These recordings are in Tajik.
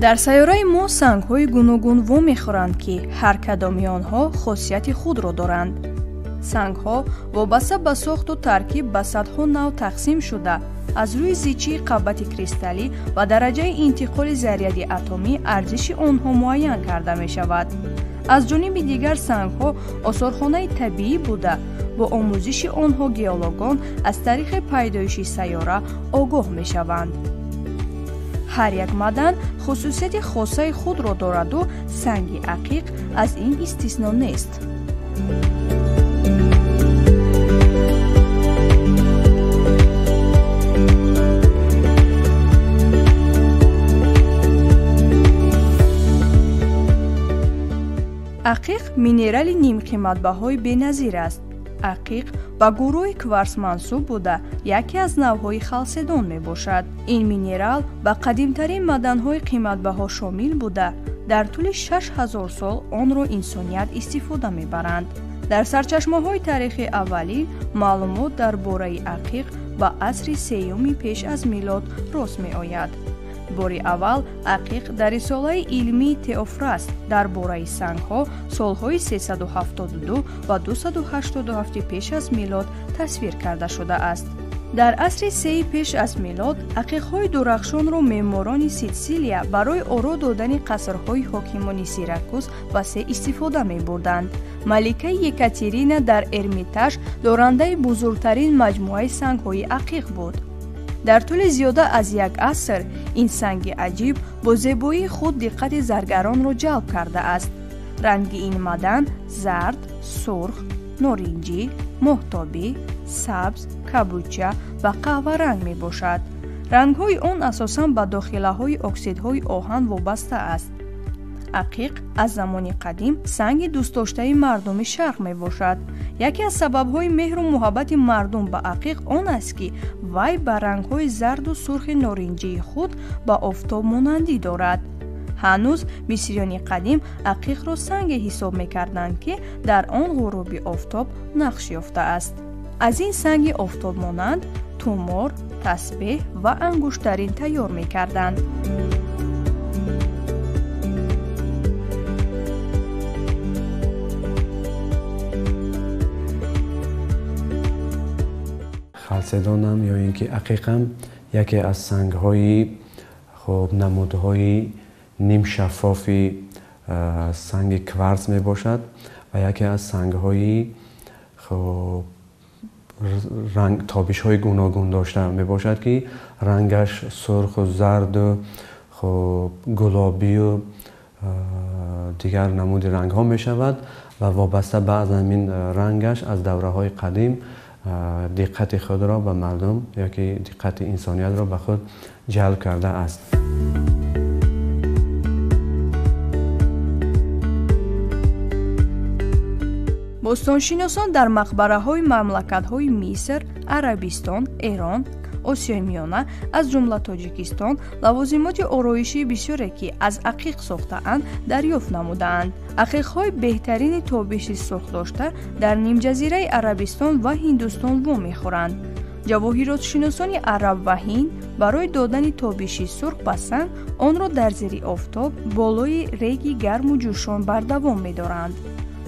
Дар сайёраи мо сангҳои гуногун вомехӯранд, ки ҳар кадоми онҳо хосияти худро доранд. Сангҳо вобаста ба сохту таркиб ба садҳо нав тақсим шуда, аз рӯи зичии қабати кристаллӣ ва дараҷаи интиқоли заряди атомӣ арзиши онҳо муайян карда мешавад. Аз ҷониби дигар, сангҳо осорхонаи табиӣ буда, бо омӯзиши онҳо геологон аз таърихи пайдоиши сайёра огоҳ мешаванд. Ҳар як маъдан хусусияти хосаи худро дораду санги ақиқ аз ин истисно нест. Ақиқ минерали нимқиматбаҳои беназир аст. Ақиқ ба гурӯҳи кварс мансуб буда, яке аз навъҳои халседон мебошад. Ин минерал ба қадимтарин маъданҳои қиматбаҳо шомил буда, дар тӯли 6000 сол онро инсоният истифода мебаранд. Дар сарчашмаҳои таърихи аввалин маълумот дар бораи ақиқ ба асри сеюми пеш аз милод рост меояд. Бори аввал ақиқ дар рисолаи илмии Теофраст дар бораи сангҳо солҳои 372 ва 287 пеш аз милод тасвир карда шудааст. Дар асри сеи пеш аз милод ақиқҳои дурахшонро меъморони Ситсилия барои оро додани қасрҳои ҳокимони Сиракуз васеъ истифода мебурданд. Маликаи Екатерина дар Эрмитаж дорандаи бузургтарин маҷмӯаи сангҳои ақиқ буд. Дар тӯли зиёда аз як аср ин санги аҷиб бо зебоии худ диққати заргаронро ҷалб кардааст. Ранги ин маъдан зард, сурх, норинҷӣ, моҳтобӣ, сабз, кабудча ва қаҳваранг мебошад. Рангҳои он асосан ба дохилаҳои оксидҳои оҳан вобаста аст. Ақиқ аз замони қадим санги дӯстдоштаи мардуми шарқ мебошад. Яке аз сабабҳои меҳру муҳаббати мардум ба ақиқ он аст, ки вай ба рангҳои зарду сурхи норинҷии худ ба офтоб монандӣ дорад. Ҳанӯз мисриёни қадим ақиқро санге ҳисоб мекарданд, ки дар он ғуруби офтоб нақш ёфтааст. Аз ин санги офтобмонанд тумор, тасбеҳ ва ангуштарин тайёр мекарданд. Халседонам ё ин ки ақиқам яке аз сангҳои хуб намудҳои нимшаффофи санги кварц мебошад ва яке аз сангҳои хуб ранг тобишҳои гуногун дошта мебошад, ки рангаш сурху зарду хуб гулобию дигар намуди рангҳо мешавад ва вобаста ба аз ҳамин рангаш аз давраҳои қадим диққати худро ба мардум ёки диққати инсониятро ба худ ҷалб кардааст. Бостоншиносон дар мақбараҳои мамлакатҳои Миср, Арабистон, Эрон, Осиёи Миёна, аз ҷумла Тоҷикистон, лавозимоти ороишии бисёре, ки аз ақиқ сохтаанд, дарёфт намудаанд. Ақиқҳои беҳтарини тобиши сурх дошта дар нимҷазираи Арабистон ва Ҳиндустон вомехӯранд. Ҷавоҳиротшиносони араб ва ҳинд барои додани тобиши сурх ба санг онро дар зери офтоб болои реги гарму ҷӯшон бардавом медоранд.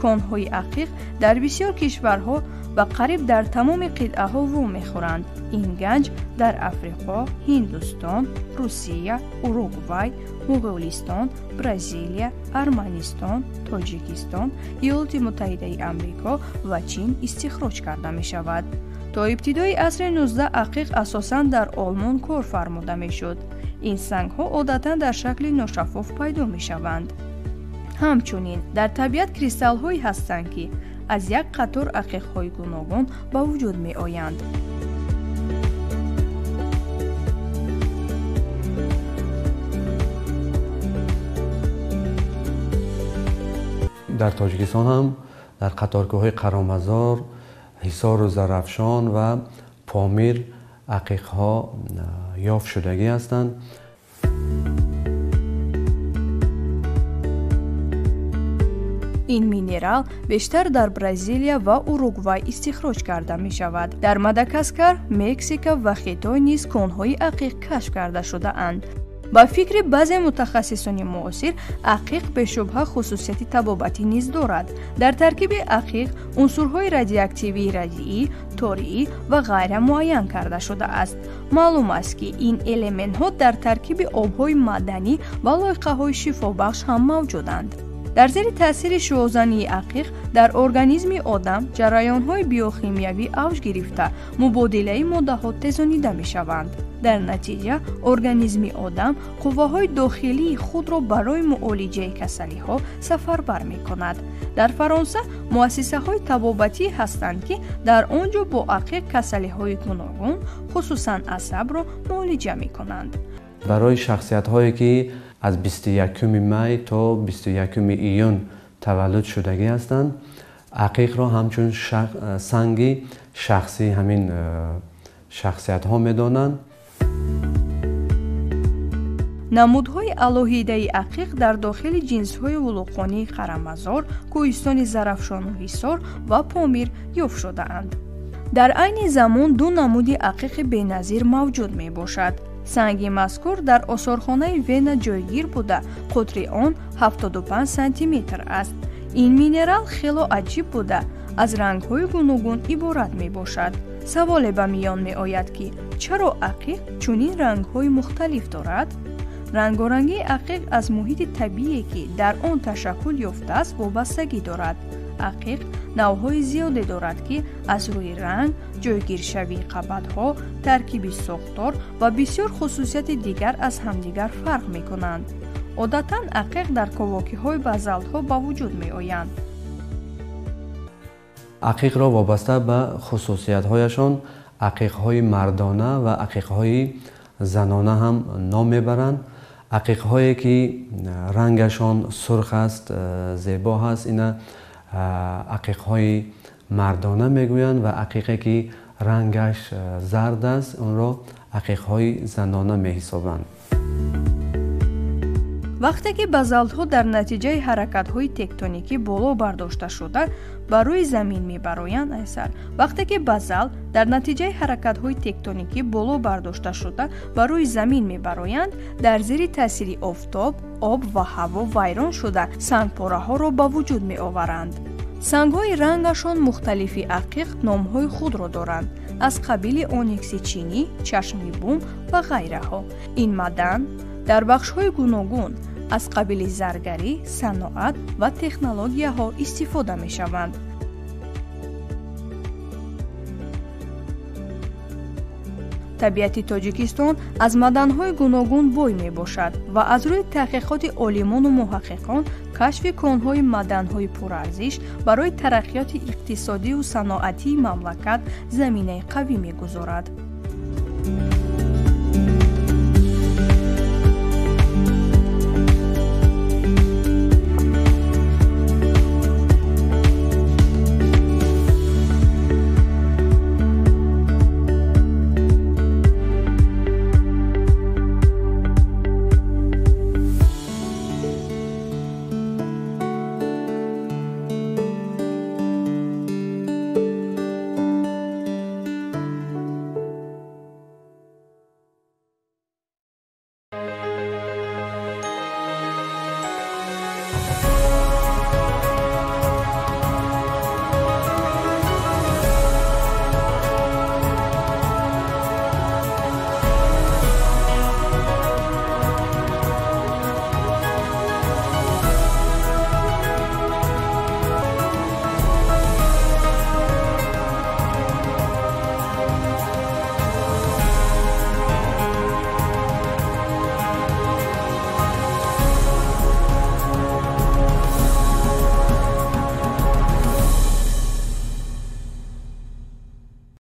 Конҳои ақиқ дар бисёр кишварҳо ва қариб дар тамоми қитъаҳо вомехӯранд. Ин ганҷ дар Африқо, Ҳиндустон, Русия, Уругвай, Муғулистон, Бразилия, Арманистон, Тоҷикистон, Иёлоти Муттаҳидаи Амрико ва Чин истихроҷ карда мешавад. То ибтидои асри 19 ақиқ асосан дар Олмон кор фармуда мешуд. Ин сангҳо одатан дар шакли ношаффоф пайдо мешаванд. Ҳамчунин дар табиат кристаллҳое ҳастанд, ки аз як қатор ақиқҳои гуногун ба вуҷуд меоянд. Дар Тоҷикистон ҳам дар қаторкӯҳҳои Қаромазор, Ҳисору Зарафшон ва Помир ақиқҳо ёфт шудагӣ ҳастанд. Ин минерал бештар дар Бразилия ва Уругвай истихроҷ карда мешавад. Дар Мадагаскар, Мексика ва Хитой низ конҳои ақиқ кашф карда шудаанд. Ба фикри баъзе мутахассисони муосир, ақиқ бешубҳа хусусияти табобатӣ низ дорад. Дар таркиби ақиқ унсурҳои радиоактивии радиӣ, ториӣ ва ғайра муайян карда шудааст. Маълум аст, ки ин элементҳо дар таркиби обҳои маъданӣ ва лойқаҳои шифобахш ҳам мавҷуданд. Дар зери таъсири шуъозании ақиқ дар организми одам ҷараёнҳои биохимиявӣ авҷ гирифта, мубодилаи моддаҳо тезонида мешаванд. Дар натиҷа организми одам қувваҳои дохилии худро барои муолиҷаи касалиҳо сафарбар мекунад. Дар Фаронса муассисаҳои табобатӣ ҳастанд, ки дар он ҷо бо ақиқ касалиҳои гуногун, хусусан асабро муолиҷа мекунанд. Барои шахсиятҳое ки аз 21 май то 21 июн таваллуд шудагӣ ҳастанд, ақиқро ҳамчун санги шахсии ҳамин шахсиятҳо медонанд. Намудҳои алоҳидаи ақиқ дар дохили ҷинсҳои вулуқонии Қарамазор, кӯҳистони Зарафшону Ҳисор ва Помир ёфт шудаанд. Дар айни замон ду намуди ақиқи беназир мавҷуд мебошад. Санги мазкур дар осорхонаи Вена ҷойгир буда, қутри он 75 сантиметр аст. Ин минерал хело аҷиб буда, аз рангҳои гуногун иборат мебошад. Саволе ба миён меояд, ки чаро ақиқ чунин рангҳои мухталиф дорад? Рангорангии ақиқ аз муҳити табиие, ки дар он ташаккул ёфтааст, вобастагӣ дорад. Ақиқ навъҳои зиёде дорад, ки аз рӯи ранг, ҷойгиршавии қабатҳо, таркиби сохтор ва бисёр хусусияти дигар аз ҳамдигар фарқ мекунанд. Одатан ақиқ дар ковокиҳои базалтҳо ба вуҷуд меоянд. Ақиқро вобаста ба хусусиятҳояшон ақиқҳои мардона ва ақиқҳои занона ҳам ном мебаранд. Ақиқҳое ки рангашон сурх аст, зебо ҳаст, ина ақиқҳои мардона мегӯянд ва ақиқе ки рангаш зард аст, онро ақиқҳои занона меҳисобанд. Вақте ки базалтҳо дар натиҷаи ҳаракатҳои тектоникӣ боло бардошта шуда ба рӯи замин мебароянд, айсар. Вақте ки базалт дар натиҷаи ҳаракатҳои тектоникӣ боло бардошта шуда ба рӯи замин мебароянд, дар зери таъсири офтоб, об ва ҳаво вайрон шуда сангпораҳоро ба вуҷуд меоваранд. Сангҳои рангашон мухталифи ақиқ номҳои худро доранд, аз қабили оникси чинӣ, чашми бум ва ғайраҳо. Ин маъдан дар бахшҳои гуногун аз қабили заргарӣ, саноат ва технологияҳо истифода мешаванд. Табиати Тоҷикистон аз маъданҳои гуногун бой мебошад ва аз рӯи таҳқиқоти олимону муҳаққиқон кашфи конҳои маъданҳои пурарзиш барои тараққиёти иқтисодию саноатии мамлакат заминаи қавӣ мегузорад.